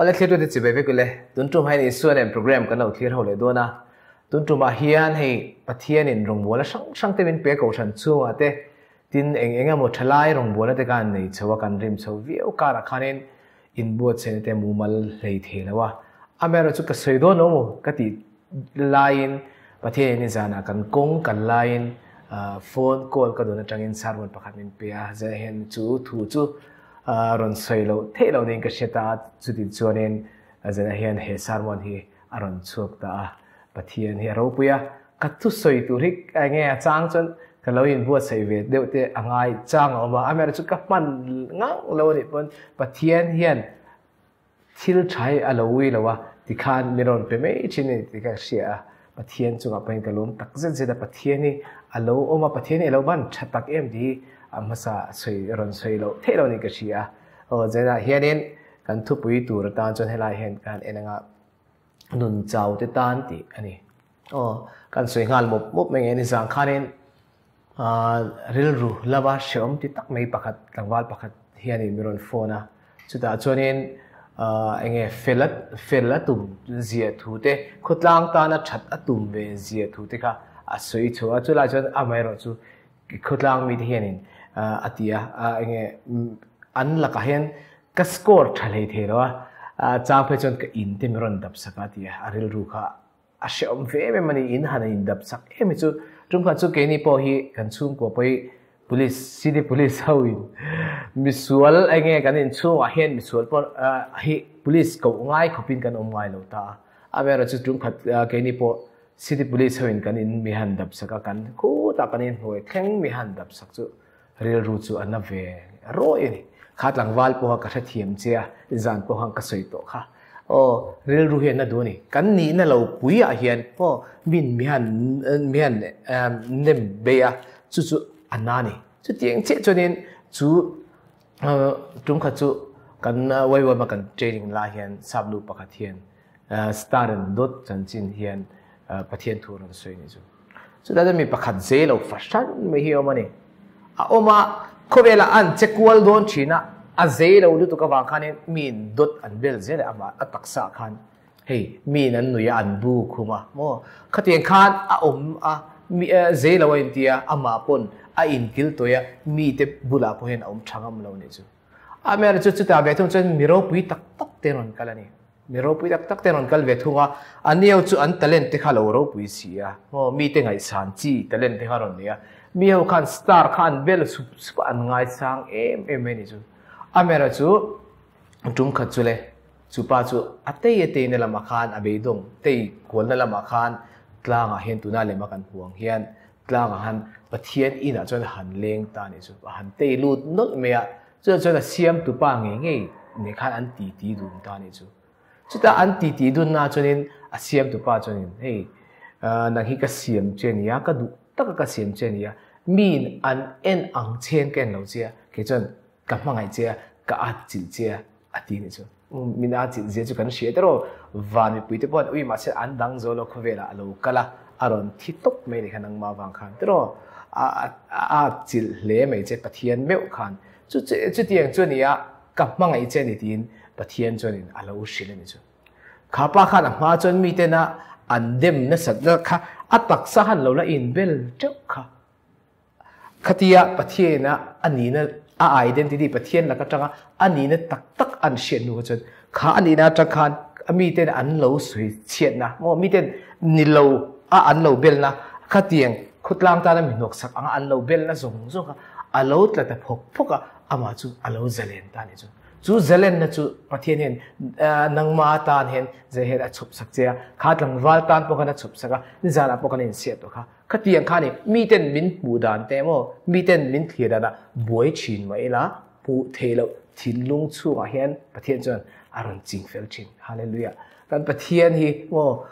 Awle thlirtute chibai vek ule, tun tum hian Isua nen program kan lo thlir ho leh dawn a. Tun tumah hian hei Pathianin rawngbawlna hrang hrang te min pe kohhran chungah te, tin eng eng emaw thalai rawngbawlna te khan nei chho a, kan rim chho viau karah khanin inbuatsaihna te mumal hlei thei lo a. Amaherawhchu ka sawi dawn lo maw ka tih laiin Pathianin nizanah kan kawng kal laiin phone call ka dawn atangin sermon pakhat min pe a, zai hian chu thu chu rawn sawi loh theih loh niin ka hre ta a, chuti chuanin zanah hian he sermon hi a rawn chhuak ta a, Pathian hi a ropui a, ka thusawi tur hi enge a chang chuan ka lo inbuatsaih ve deuh te a ngai chang a awm a, amaherawhchu ka hman ngang lo anih pawn Pathian hian Thil tha hi a lo ui lo a, tikhan min rawn pe mai thin a ni tih ka hria a, Pathian chungah pawhin ka lawm tak zet zet a, Pathian hi a lo awm a, Pathian hi a lo ban tha tak em tih hi a hmasa sawi rawn sawi loh theih lo niin ka hria a. Aw zanah hianin kan thupui tur atan chuan helai hian ka han en anga nun chau te tan tih a ni. Aw kan sawi nghal mawp mawp mai nge ni zang khanin Rilru lama hrehawm ti tak mai pakhat tlangval pakhat hianin min rawn phone a, chutah chuanin eng nge fel a fel a tum zia thu te, khawtlang tana that a tum ve zia thu te kha a sawi chho a, chulai chuan amaherawh chu khawtlang mite hianin a ti a, eng nge an lakah hian ka score tha hlei thei lo a, chang phei chuan ka in te min rawn dap sak a ti a, a rilru kha A hrehawm ve em em a ni, in han in dap chak em hi chu. Tumkhat chu keini pawh hi kan chhungkua pawh hi police, city police ho in misual eng nge kan inchhungah hian misual pawh hi police koh ngai khawpin kan awm ngai lo ta a. Amaherawh chu tumkhat keini pawh city police ho in kan in mi han dap sak a, kan khutah kan inhnuai thleng mi han dap sak chu rilru chu a na ve rawih a ni. Kha tlangval pawha ka hrethiam che a, zan pawh khan ka sawi tawh kha. Aw, rilru hian na duh a ni. Kan nihna lo puiah hian aw min mi han mi han nem bei a, chu chu a na a ni. Chutiang chiah chuanin chu tumkhat chu kan YYM a kan training lai hian sap nu pakhat hian star and dot chanchin hian Pathian thu a rawn sawi a ni chu. Chutah chuan mi pakhat zei lo fahran mai hi a awm a ni. A awm a, khawvelah an che kual dawn thin a, a zei lo lutuk avang khanin miin dawt an bel zel a, amah a taksa khan hei miin an nui a, an bu khum a maw? Khatiang khan a awm a, mi zei lo a inti a, amah pawn a inkil tawih a, mite bulah pawh hian a awm tha ngam lo a nih chu. Amaherawhchu chutah ve thung chuan mi ropui tak tak te rawn kal a ni. Mi ropui tak tak te rawn kal ve thung a, a nio chu an talent te kha lo ropui si a, maw mite ngaihsan chi talent te kha rawn nei a, mi ho khan star kha an bel sup sup a, an ngaisang em em mai a ni chu. Amaherawhchu chu tum khat chu le, chu pa chu a tei a tei na lamah khan a beidawng tei kualna lamah khan tlangah hian tuna lema kan hmu ang hian tlangah han Pathian inah chuan a han leng ta a ni chu, a han tei lut nawlh mai a, Chutah chuan a siamtu pa ngei ngei nen khan an titi dun ta a nih chu. Chutah an titi dunna chuanin a siamtu pa chuanin, Hei, nang hi ka siam che a nia, ka duh taka ka siam che a nia, miin an en ang chen ka en lo che a, kei chuan ka hmangaih che a, ka atchilh che a, a ti a nih chu. Min atchilh zia chu kan hria tawh, van mipuite pawh an ui mahse an dang zo lo khawvelah a lo kal a, a rawn thi tawp mai a nih kha nangmah avang khan tawh, a atchilh hle mai che Pathian meuh khan. Chu chutiang chu a ni a, ka hmangaih che a ni tiin Pathian chuanin a lo hrilh a ni chu. Kha pa khan a hma chuan miten a an dem nasatna kha a taksa han lo la inbel teuh kha. Khatia Pathian-a a nihna, a identity, Pathian lak atanga a nihna tak tak an hriat hnu kha chuan kha a nihna atang khan a miten an lo sawi chhiatna maw miten ni lo a an lo belna khatiang khawtlang tana mi hnawksak anga an lo belna zawng zawng kha a lo tla ta phawk phawk a, amah chu a lo zalen ta a nih chu. Chu zalenna chu Pathian hian nangma tan hian zai hian a chhawp sak che a, kha tlangval tan pawh khan a chhawp sak a, nizanah pawh khan a insiah tawh kha. Khatiang kha ni, miten min hmuh dan te emaw, miten min thlir danah buai thin mah ila, hmuh theih loh thinlung chhungah hian Pathian chuan a rawn ching fel thin. Hallelujah! Kan Pathian hi maw,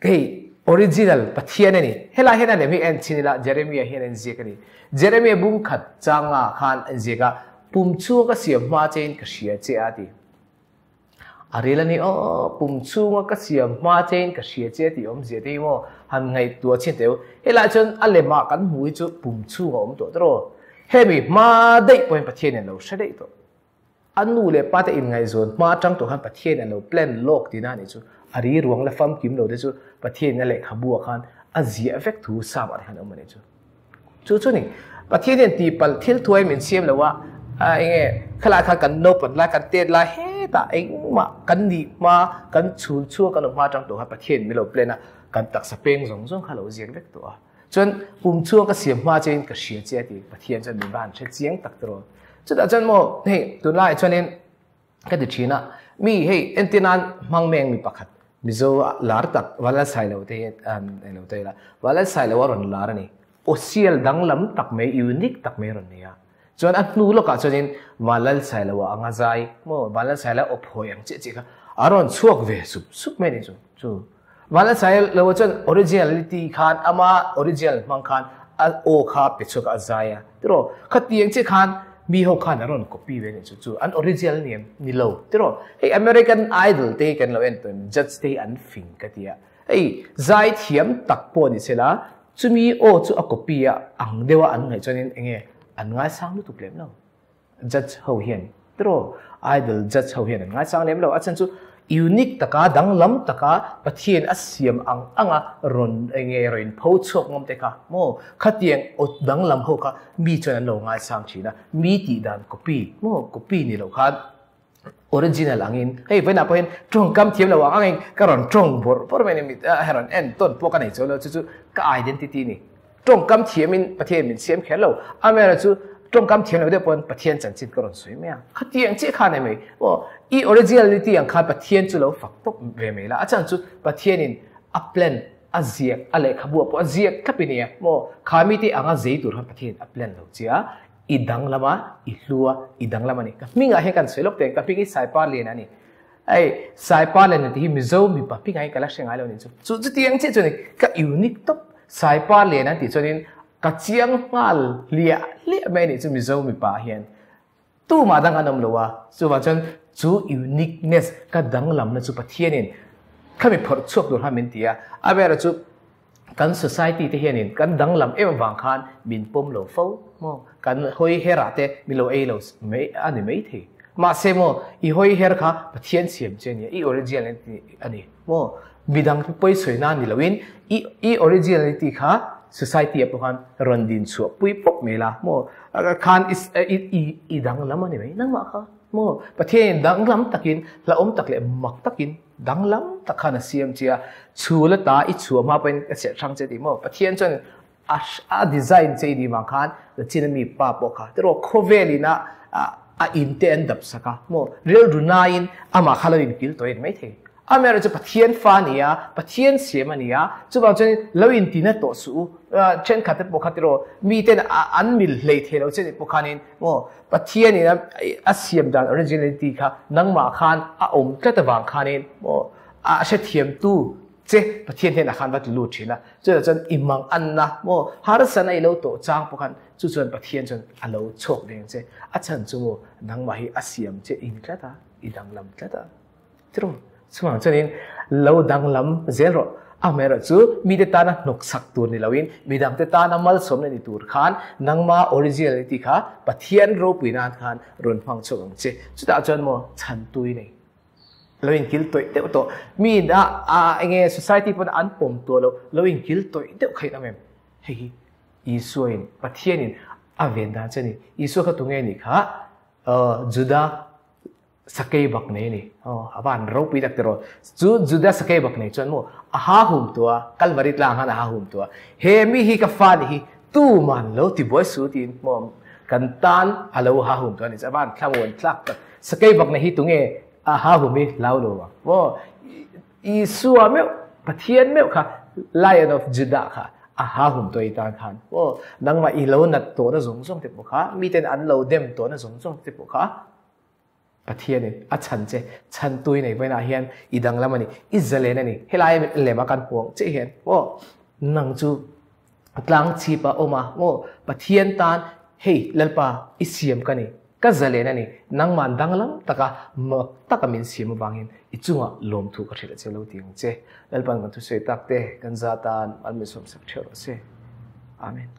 hei original Pathian a ni. Helai hian a lem hi en chhin ila, Jeremiah hian a inziak a ni. Jeremiah bung khat changa khan a inziak a, Pum chhunga ka siam hma chein ka hria che a ti. A ril a ni aw, pum chhunga ka siam hma chein ka hria che tih awmzia te hi maw han ngaihtuah chhin teh u. Helaiah chuan a lemah kan hmu hi chu pum chhunga awm tawh tawh. Hemi hma daih pawhin Pathian in lo hre daih tawh. A nu leh pa te inngaihzawn hma atang tawh khan Pathian a lo plan lawk tihna a nih chu. A ri ruang la famkim lo te chu Pathian in a lehkhabu ah khan a ziah vek thu Psalm ah te khan a awm a nih chu. Chu chu ni, Pathian hian tihpalh thil thuai min siam lo a, eng nge khalai khan kan naupan lai, kan tet lai hetah engmah kan nih hma, kan chhul chhuak kan awm hma atang tawh khan Pathian min lo plan a, kan taksa peng zawng zawng kha a lo ziak vek tawh a. Chuan pum chhuak ka siam hma chein ka hria che a ti, Pathian chuan min va han hre chiang tak tiraw. Chutah chuan maw hei tunlaiah chuanin ka ti thin a, mi hei entir nan hmang meng mi pakhat Mizo lar tak Valalsailo te hi an lo tail a, Valalsailo a rawn lar a ni. Osial danglam tak mai, unique tak mai a rawn nei a. Chuan a hnu lawkah chuanin Valalsailo a anga zai maw Valalsailo a awphawi ang chiah chiah kha a rawn chhuak ve sup sup mai a ni chu chu. Valalsailo chuan originality khan ama original hmang khan a aw kha pe chhuak a zai a tiraw khatiang chiah khan mi ho khan a rawn copy ve a ni chu chu an original ni em ni lo tiraw hei American Idol te hi kan lo en tawh em judge te hi an fing ka ti a hei zai thiam tak pawh ni sela chumi aw chu a copy a ang deuh a an ngaih chuanin enge an ngaisang lutuk lem lo. Judge ho hian tiraw idol judge ho hian an ngaisang lem lo a chhan chu unique taka danglam taka Pathian a siam ang anga rawn enge rawn in pho chhuak ngawm te kha maw khatiang aw danglam ho kha mi chuan an lo ngaisang thin a mi tih dan copy maw copy ni lo khan original angin hei vawiinah pawh hian tawngkam thiam lo ang angin ka rawn tawng bawrh bawrh mai a ni mit a rawn en tawn pawh ka nei chuang lo chu chu ka identity a ni. Tawngkam thiamin Pathian min siam kher lo. Amaherawhchu chu tawngkam thiam lo deuh pawn Pathian chanchin ka rawn sawi mai a. Khatiang chiah khan em ei. Aw, i originality ang khan Pathian chu lo fak tawp ve mai la. A chhan chu Pathianin a plan a ziak, a lehkhabu ah pawh a ziak thlap i nia. Maw, kha mite anga zei tur khan Pathianin a plan lo che a. I danglam a, i hlu a, i danglam a ni. Ka hmingah hian kan sawi lawk teh, ka hming hi Saipa Liana a ni. Hei, Saipa Liana tih hi Mizo mipa hmingah hian ka la hre ngai lo a ni chu. Chu chutiang chiah chu a ni, ka unique tawp. Saipa Liana tih chuanin ka chiang nghal hliah hliah mai a nih chu Mizo mipa hian. Tumah dang an awm lo a, chuvang chuan chu uniqueness ka danglamna chu Pathianin khami phawrh chhuak tur khan min ti a, a ber chu kan society te hianin kan danglam em avang khan min pawm lo fo maw, kan hawi her ah te min lo ei lo mai a ni maithei. Mahse maw i hawi her kha Pathian siam che a nia, i originality a ni maw, midang pawisawi nan ni loin i i originality kha society ah pawh khan rawn din chhuah pui pawp mai la maw, khan i i i danglam a ni mai nangmah kha maw, Pathianin danglam takin hlauhawm tak leh mak takin Danglam tak khan a siam che a, chhul ata i chhuah hma pawhin ka serh hrang che tih maw? Pathian chuan a a design che i nih vang khan Lachin a mi pa pawh kha tiraw khawvel in a a in te an dap sak a maw? Rilru naiin amah kha lo inkil tawh in maithei. Amaherawhchu chu Pathian fa a ni a, Pathian siam a ni a, chuvang chuan lo intina tawh suh u. Thenkhat te pawh kha tiraw miten an mil hlei thei lo che nih pawh khanin maw? Pathian in a siam dan originality kha nangmah khan a awm tlat avang khanin maw a hrethiamtu che Pathian hnenah khan va ti lut thin a, chutah chuan i mang anna maw harsa na i lo tawh chang pawh khan chu chuan Pathian chuan a lo chhuak ve ang che, a chhan chu maw nangmah hi a siam che in tlat a, i danglam tlat a. Chu chuvang chuanin lo danglam zel rawh. Amaherawh chu mite tana hnawksak tur ni loin midangte tana malsawmna ni tur khan nangma originality kha Pathian ropui nan khan rawn hmang chhuak ang che. Chutah chuan maw chhantui nei lo inkil tawih deuh tawh. Mi a a enge society pawn an pawm tawh lo lo inkil tawih deuh kha in awm em? Hei hi Isuain Pathianin a ven dan che a ni. Isua kha tunge nih kha Juda Sakei bak nei a ni. Aw, a van ropui tak tiraw. Chu Juda sakei bak nei chuan maw a ha hum tua, Kalvari tlang khan a ha hum tua. He mi hi ka fa nih hi tuman lo ti buai su tiin maw kan tan a lo ha hum tua a ni. A van thlamuan tlak tak. Sakei bak nei hi tunge a ha hum hi hlau lo ang maw. Isua meuh, Pathian meuh kha Lion of Judah kha a ha hum tua i tan khan maw nangmah i lo nat tawhna zawng zawng te pawh kha miten an lo dem tawhna zawng zawng te pawh kha Pathianin a chhan che, chhan tui nei vawiinah hian i danglam a ni, i zalen a ni. Helai lema kan hmuh ang chiah hian maw nang chu tlang chhip a awm a maw Pathian tan hei Lalpa i siam ka ni, ka zalen a ni, nangman danglam taka mak taka min siam avangin i chungah lawmthu ka hrilh a che lo ti ang che. Lalpan kan thusawi tak te kan za tan an min sawmsak theuh rawh se. Amen.